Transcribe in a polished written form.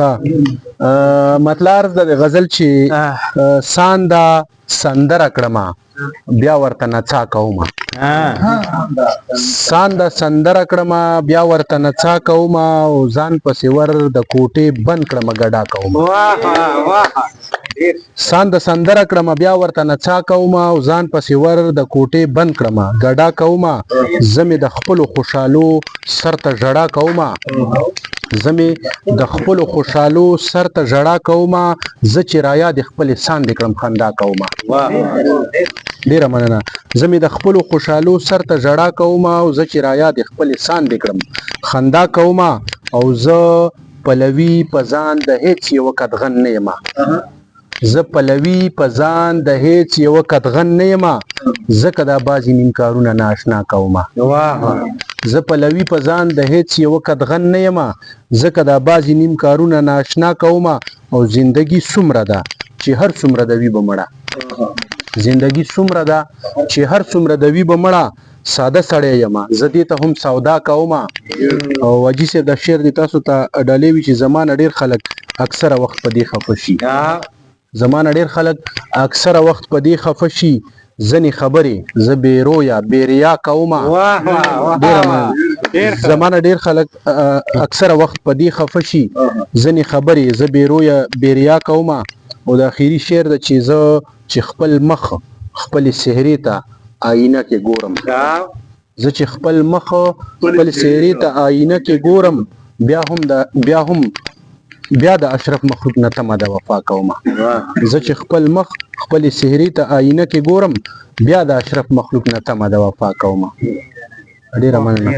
ها، مطلع عرض د غزل چې ساندا سندره کړمه بیا ورته نڅا کومه، ساندا سندره کړمه بیا ورته نڅا کومه، او ځان پسې ور د کوټې بند کړمه ګډا کومه. واه واه. ساند سندره کړمه بیا ورته نڅا کومه، او ځان پسې ور د کوټې بند کړمه ګډا کومه. زه مې د خپلو خوشحالو سر ته ژړا کومه، زه مې د خپلو خوشحالو سر ته ژړا کومه، زه چې رایاد خپلې ساندې کړم خندا کومه. ډیره مننه. زه مې د خپلو خوشحالو سر ته ژړا کومه، او زه چې رایاد خپلې ساندې کړم خندا کومه، او زه پلوي په ځان د هیڅ یوه قدغن نه یم، زه پلوي په ځان د هیڅ یوه قدغن نه یم، ځکه دا بعضې نیم کارونه نااشنا کومه. زه پلوي په ځان د هیڅ یوه قدغن نه یم، ځکه دا بعضې نیم کارونه نااشنا کومه. او زندگی څومره ده چې هر څومره د وي به مړه، زندگی څومره ده چې هر څومره د وي به مړه، ساده سړی یم زه دې ته هم سودا کومه. او حاجي صاحب دا شعر دې تاسو ته ډالۍ وي چې زما نه ډېر خلک اکثره وخت په دې خفه شي، زما نه ډېر خلک اکثره وخت په دې خفه شي، ځینې خبرې زه بې رویه بې ریا کومه. ډېره مننه. زما نه ډېر خلک اکثره وخت په دې خفه شي، ځینې خبرې زه بې رویه بې ریا کومه. او د اخري شعر ده چې زه چې خپل مخ خپلې څهرې ته آینه کې ګورم، زه چې خپل مخ خپل څهرې ته آینه کې ګورم، بیا هم د بیا هم بیا د اشرف مخلوق نه تمه د وفا کومه. زه چې خپل مخ خپلې څهرې ته آینه کې ګورم، بیا د اشرف مخلوق نه تمه د وفا کومه. ډیره مننه.